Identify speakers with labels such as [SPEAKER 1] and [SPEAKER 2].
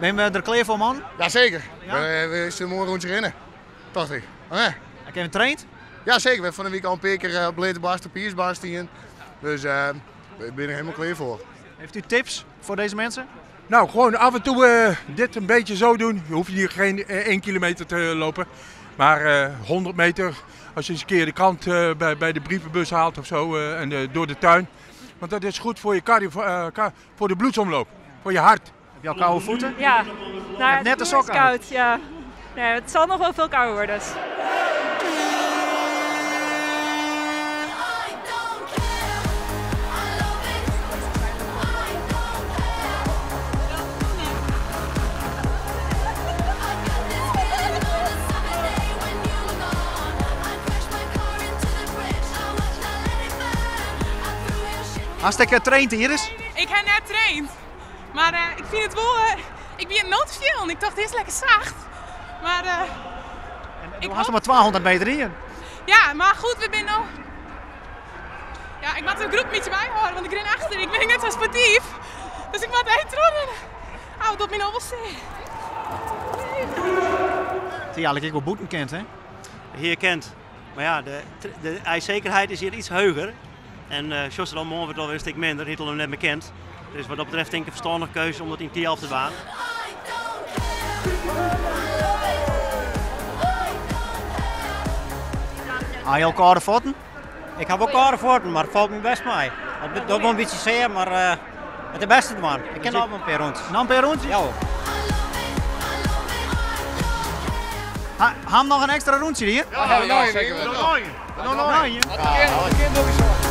[SPEAKER 1] Binne we der klear foar man?
[SPEAKER 2] Jazeker. Ja? We zullen moai rûntsje rinne. Tocht ik. Oh, ja.
[SPEAKER 1] Heb je traind?
[SPEAKER 2] Ja, zeker. We hebben van de week al een paar keer op Bleterbast op Piersbaan staan. Dus ik ben er helemaal klaar voor.
[SPEAKER 1] Heeft u tips voor deze mensen?
[SPEAKER 3] Nou, gewoon af en toe dit een beetje zo doen. Je hoeft hier geen 1 kilometer te lopen. Maar 100 meter, als je eens een keer de krant bij de brievenbus haalt of zo en door de tuin. Want dat is goed voor je cardio, voor de bloedsomloop, voor je hart.
[SPEAKER 1] Heb je al koude voeten?
[SPEAKER 4] Ja, nou,
[SPEAKER 1] net de
[SPEAKER 4] het
[SPEAKER 1] sokken
[SPEAKER 4] is koud, ja. Nee, het zal nog wel veel kouder worden. Dus.
[SPEAKER 1] Hartstikke getraind, Iris.
[SPEAKER 5] Ik heb net getraind. Maar ik vind het wel... Ik ben nooit veel en ik dacht, dit is lekker zacht. Maar,
[SPEAKER 1] En
[SPEAKER 5] ik
[SPEAKER 1] du hast
[SPEAKER 5] hoop
[SPEAKER 1] maar 200 meter in.
[SPEAKER 5] Ja, maar goed, we zijn nog... Ja, ik moet de groep een beetje bijhouden, want ik ren achter. Ik ben net zo sportief. Dus ik moet even terug. Oh, dat mijn wel zeer.
[SPEAKER 1] Het is eigenlijk ook wel boeten kent, hè?
[SPEAKER 6] Hier kent. Maar ja, de ijszekerheid is hier iets hoger. En zoals het al morgen wordt alweer een stuk minder, niet al hem net bekend. Dus wat dat betreft denk ik een verstandige keuze om dat in Thialf te baan.
[SPEAKER 1] Had je al koude voeten?
[SPEAKER 7] Ik heb ook koude voeten, maar het valt me best mee. Het doet wel een beetje zeer, maar het is beste man. Ik ken nog een paar rondjes.
[SPEAKER 1] Nog een paar rondjes?
[SPEAKER 7] Ja hoor.
[SPEAKER 1] Ham nog een extra rondje hier?
[SPEAKER 2] Ja, ja, zeker. Nog een. Nog een.
[SPEAKER 1] Nog een.
[SPEAKER 2] Ja, dat kind ook eens.